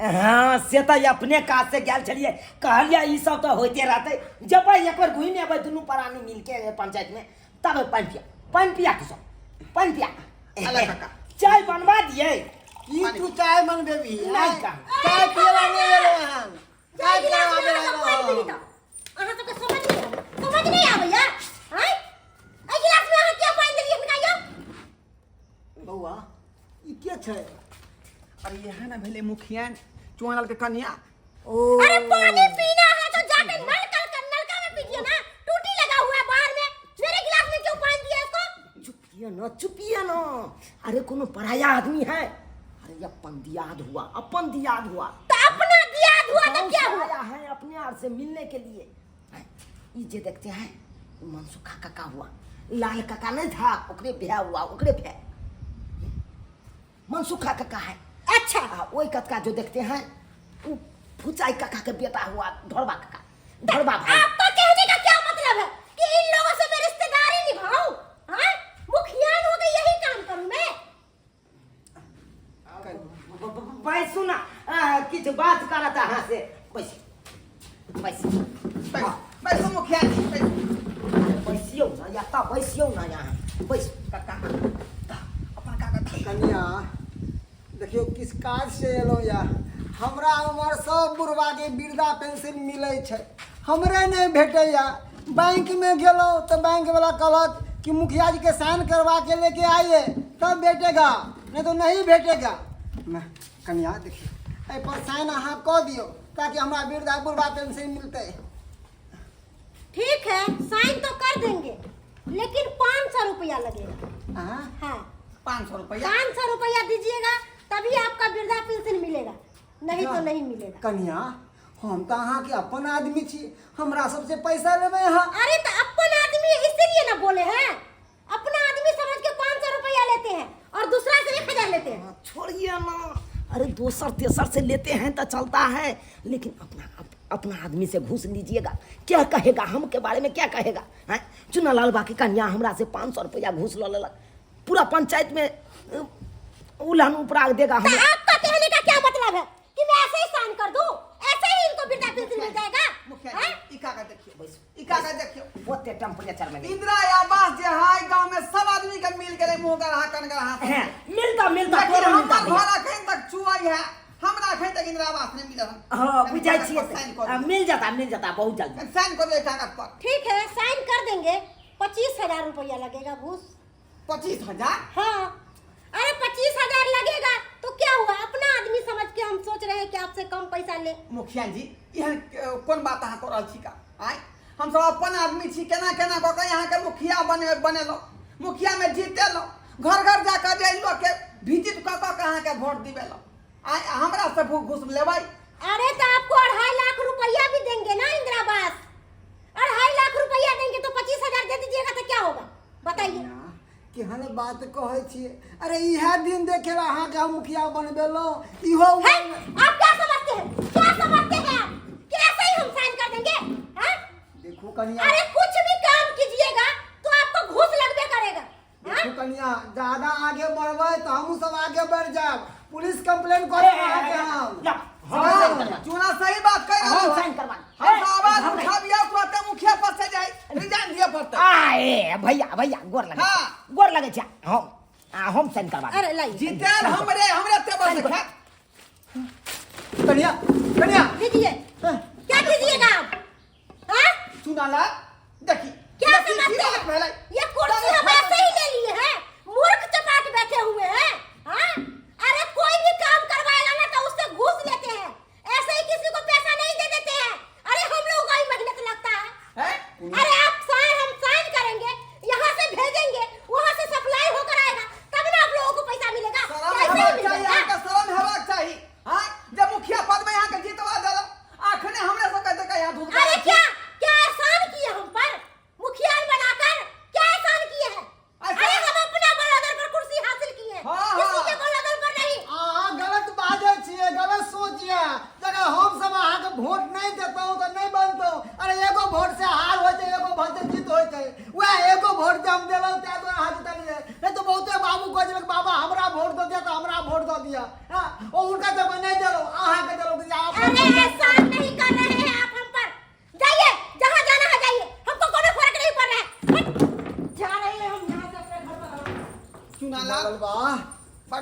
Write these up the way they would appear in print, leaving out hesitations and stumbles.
हाँ से तऽ अपने काज से गेल छलियै, कहलियै ई सब तऽ होइते रहतै, जेबै एक बेर घुमि एबै दुनू प्राणी मिलके पंचायत में, तब पानि पिया, पानि पिया तू सब, पानि पिया। अला काका। चाय बनवा दियै। की तू चाय बनबेबी? नहि का। चाय पियला नहि एलै हन। चाय चाय गिलास पियला में अहाँ सब पानि पी ली तऽ अहाँ सबके समझ नहि आबै, समझ नहि आबैया? आँय, एहि गिलास में अहाँ किया पानि देलियै हुनका यौ? बौआ, ई के छै? अरे यहाँ ना भेलै मुखिया चुआलाल के कन्या। ओ अरे पानी पीना है तो जाके नल कल कर नलका में पीजिए ना, टूटी लगा हुआ है बाहर में, मेरे गिलास में क्यों पानी दिया इसको? चुपिए ना, चुपिए ना, अरे कोनो पराया आदमी है। अरे अपन दियाद हुआ, अपन दियाद हुआ। तो अपना दियाद हुआ तो गाँव क्या से हुआ? आया है अपने are से मिलने के लिए। हैं, ई जे देखते हैं मनसुखा काका हुआ, लाल काका नहीं था, ओकरे ब्याह हुआ, ओकरे ब्याह मनसुखा काका है। अच्छा। आ, वही कतका जो देखते हैं वो फुचाई काका के बेटा हुआ, ढोरबा काका, ढोरबा भाई। आपका कहने का क्या मतलब है कि इन लोगों से मैं रिश्तेदारी निभाऊं? हाँ, मुखियान हो गई यही काम करूं मैं? भाई सुना, किछ बात करत अहाँ से। बैस बैस बैस बैस मुखिया जी, बैस। बैसियौ ना, या त बैसियौ ना, यहाँ बैस। काका अपन काका। कनिया देखियौ किस काज से एलहुँ या, हमरा उमर सब बुढ़बाके वृद्धा पेंशन मिलै छै, हमरे नहि भेटैया। बैंकमे गेलहुँ तऽ बैंकवला कहलक कि मुखिया जी के साइन करवा के लेके आइए तब भेटेगा, नहीं तो नहीं भेटेगा। कनिया देखियौ एहिपर साइन अहाँ कऽ दियौ ताकि हमरा वृद्धा बुढ़बा पेंशन मिलतै। ठीक है, साइन तो कर देंगे, लेकिन 500 रुपया लगेगा। हाँ? हाँ। 500 रुपया? 500 रुपया दीजिएगा तभी आपका वृद्धा पेंशन मिलेगा, नहीं तो नहीं मिलेगा। कनिया हम तऽ अहाँके अपन आदमी छी, हमरा सबसे पैसा लेबै अहाँ? अरे तो अपन आदमी है, इसीलिए ना बोले हैं, अपना आदमी समझ के 500 रुपया लेते हैं और दूसरा से 1000 लेते हैं। हाँ, छोड़िए ना, अरे दोसर तेसर से लेते हैं तो चलता है, लेकिन अपना आदमी से घूस लीजिएगा, क्या कहेगा हम के बारे में, क्या कहेगा? हैं, चुनालाल बाकी कन्या हमरा से 500 रुपया घूस ल लेलक, पूरा पंचायत में उल्हन उपरा देगा तो हमें। आपका कहने का क्या मतलब है कि मैं ऐसे ही साइन कर दूं, ऐसे ही इनको वृद्धा पेंशन मिल जाएगा? मुखिया हैं? जी, ई कागज देखियौ, ई कागज देखियौ। ओते टेम्परेचर में नहीं। इंदिरा आवास जे है गांव में सब आदमी के मिल गेलै, मुंह गरहा कन गरहा सब। हैं, मिलता मिलता लेकिन तोरो मिलता हमर भैया। घर अखन तक चुआई है, हमरा अखन तक इंदिरा आवास नहीं मिलल हन। हाँ, कनी बुझाइ कागज छियै पर साइन कऽ हाँ, दियौ। मिल जाता, मिल जाता बहुत जल्दी। कनी साइन कऽ दियौ कागज पर। ठीक है, साइन कर देंगे, 25,000 रुपया लगेगा घूस। 25,000? हाँ, अरे 25,000 लगेगा तो क्या हुआ, अपना आदमी समझ के हम सोच रहे हैं कि आपसे कम पैसा ले। मुखिया जी, एहन कोन बात अहाँ कऽ रहल छी का? आँय, हम सब अपन आदमी छी, केना केना कऽ कऽ अहाँके मुखिया बनेलहुँ, मुखिया में जीतेलहुँ, घर घर जाकऽ जे लोकके विजिट कऽ कऽ के अहाँके वोट दिबेलहुँ, आँय, हमरा से घूस लेबै? अरे तो आपको 2.5 लाख रुपया भी देंगे ना इंदिरा आवास, 2.5 लाख रुपया देंगे तो 25,000 दे दीजिएगा तो क्या होगा बताइए? केहन बात कहै छियै, अरे इएह दिन देखे ला अहाँके हम मुखिया बनबेलहुँ, इहो हैं? आप क्या समझते हैं, क्या समझते हैं आप कि ऐसे ही हम साइन कर देंगे? हैं? देखू कनिया, अरे कुछ भी काम कीजिएगा तो आपको घूस लगबे करेगा। हैं? देखू कनिया, ज्यादा आगे बढ़बै तऽ हमहूँ सब आगे बढ़ जायब, पुलिस कंप्लेन करब अहाँके हम। ला, हम साइन करवा। चुना सही बात कह रहल हम है। साइन करवा। हम तो आवाज हम नहीं। उठाबिया तुरंत मुखिया पर से जाए रिजाइन दिए पड़ते। आए भैया, भैया गोर लगे, हाँ। गोर लगे छे। हम, आ, हम साइन करवा। अरे लाइए। जीतेल हमरे, हमरे तेवर से खा। कनिया, कनिया। दीजिए। हाँ। क्या कीजिएगा आप? हाँ? चुनाला देखी। क्या देखी, की समझते बात हैं? भेलै? ये कुर्सी हम ऐसे ही ले लिए हैं, मूर्ख चपाट बैठे हुए हैं। हाँ? अरे कोई भी काम करवाएगा ना तो उससे घूस लेते हैं, ऐसे ही किसी को पैसा नहीं दे देते हैं। अरे हम लोगों का ही मेहनत लगता है। हैं? अरे आप साइन, हम साइन करेंगे, यहाँ से भेजेंगे, वहाँ से सप्लाई होकर आएगा, तब ना आप लोगों को पैसा मिलेगा। शरम कैसे ही हेबाक मिल चाही जाएगा? अहाँके, शरम हेबाक चाही। हाँ? जब मुखिया पद में अहाँके जीतवा देलहुँ, अखने हमरे सबके देख के यहाँ धूप अरे क्या क्या एहसान किए हम पर, मुखिया बनाकर क्या एहसान किए हैं?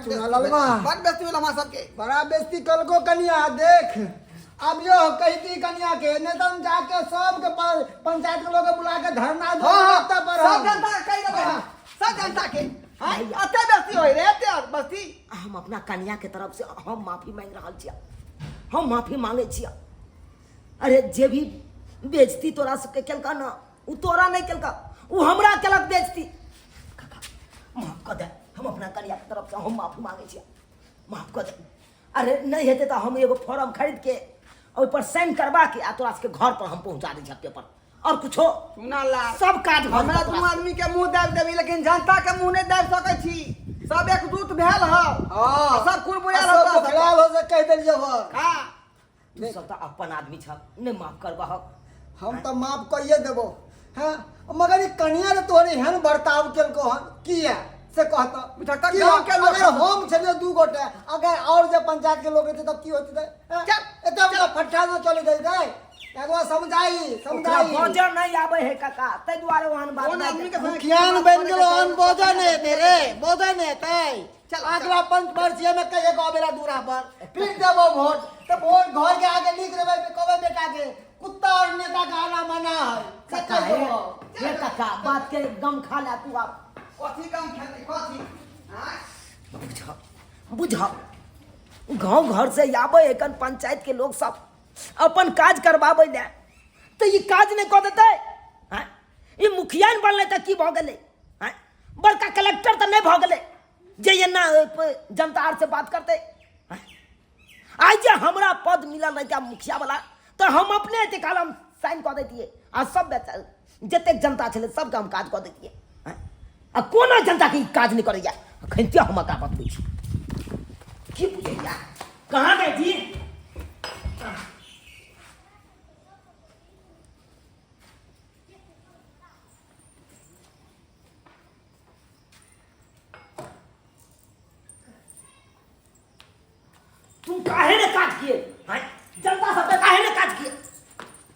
चुना ललवा। बड बेइज्जती भेल हमरा सबके। बड़ा बेइज्जती कलको कनिया। देख अब यो कहती कनिया के, नहीं तो हम जाके सबके पंचायत के लोग के बुला के धरना दो हाँ, हाँ, रास्ता पर सब हम। जनता के कहि देबै हम, सब जनता के। हाँ, एते बेइज्जती होय रे, एते बेइज्जती। हम अपना कन्या के तरफ से हम माफी मांगि रहल छियै, हम माफी मांगै छियै। अरे जे भी बेइज्जती तोरा सबके केलका न, उ तोरा नहि केलका, उ हमरा केलक बेइज्जती। काका माफ कऽ दे, हम अपना कन्या के तरफ से हम माफी मांगै छियै, माफ कऽ दे। अरे नहि हेतै तऽ हम एगो फॉर्म खरीद के ओहिपर साइन करवा के आ तोरा सबके घर पर हम पहुंचा दै छियै पेपर। और कुछो सुना लाल, सब काज भऽ हमरा जेतौ दुनू तोरा। आदमी के मुंह दाबि देबी, लेकिन जनता के मुंह नहि दाबि सकै छी। सब एकजुट भेल हौ। हाँ। सब कुरबुरायल आ हौ सब तोरा सबके। बोखलायल हो से कहि देलियै हौ। हाँ। तू सब तऽ अपन आदमी छह, नहि माफ करबह? हम तऽ माफ करिए देबो। हाँ, मगर ई कनिया रे तोहर एहन बर्ताव केलको हन किया से कहता? बुझा किया? गाँव के लोग अगर हम छलियै दू गोटे, अगर और जे पंचायत के लोग रहते तब की होते? चल, एते हमरा फट्टा न चले जैते। एगो समझाई ओकरा समझाई बजऽ नहि आबै है काका, ताहि दुआरे ओहन बात कोन नहि आदमी के संगे मुखियान बनि गेलो हन, बजऽ नहि हेतै रे, बजऽ नहि हेतै। चल, अगला पंच वर्षीय में कहिए को आबेला दूरा पर फिर देबो वोट, तो वोट घर के आगे लिख देबै, कहबै बेटा के कुत्ता और नेता का आना मना है। से काका कहि हे देबो। हे काका, बात के गम खा ले तू आप। कथी गम खेतै कथी? आँय? बुझ बुझ, गाँव घर से आबै एखन पंचायत के लोग सब अपन काज करबाबै ले, तऽ ई काज नहि कऽ देतै? आँय, ई मुखिया ने बनलै तऽ की भऽ गेलै? आँय, बड़का कलेक्टर तऽ नहि भऽ गेलै जे एना जनता आर से बात करतै? आँय, आइ जे हमरा पद मिलल रहितै मुखिया वाला तऽ हम अपने एते काल हम साइन कऽ दैतियै आ सब बेचा जतेक जनता छलै सबके हम काज कऽ दैतियै। आँय, आ कोनो जनताके ई काज नहि करैया। अखन ते हम एकरा बतबै छी की बुझैया। कहाँ गए जी? तुम काहे ने काज किए हैं? जनता सब पे काहे ने काज किए?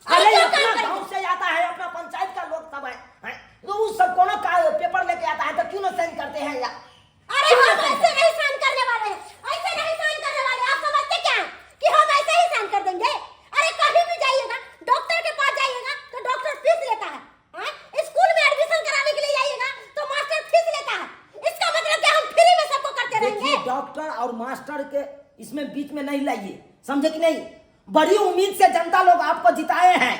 अरे क्यों अपना काम करेंगे? गांव से आता है, अपना पंचायत का लोग सब है, हैं? तो वो सब कोनो का पेपर लेके आता है तो क्यों ना साइन करते हैं यार? अरे हम ऐसे नहीं साइन करने वाले हैं, ऐसे नहीं साइन करने वाले। आप समझते क्या हैं कि हम ऐसे ही साइन कर देंगे? अरे कहीं भी जाइएगा, डॉक्टर के पास जाइएगा तो डॉक्टर फीस लेता है, हाँ? स्कूल में एडमिशन कराने के लिए जाइएगा तो मास्टर फीस लेता है। इसका मतलब क्या हम फ्री में सबको करते रहेंगे? देखिए डॉक्टर और मास्टर के इसमें बीच में नहीं लाइए, समझे कि नहीं? बड़ी उम्मीद से जनता लोग आपको जिताए हैं।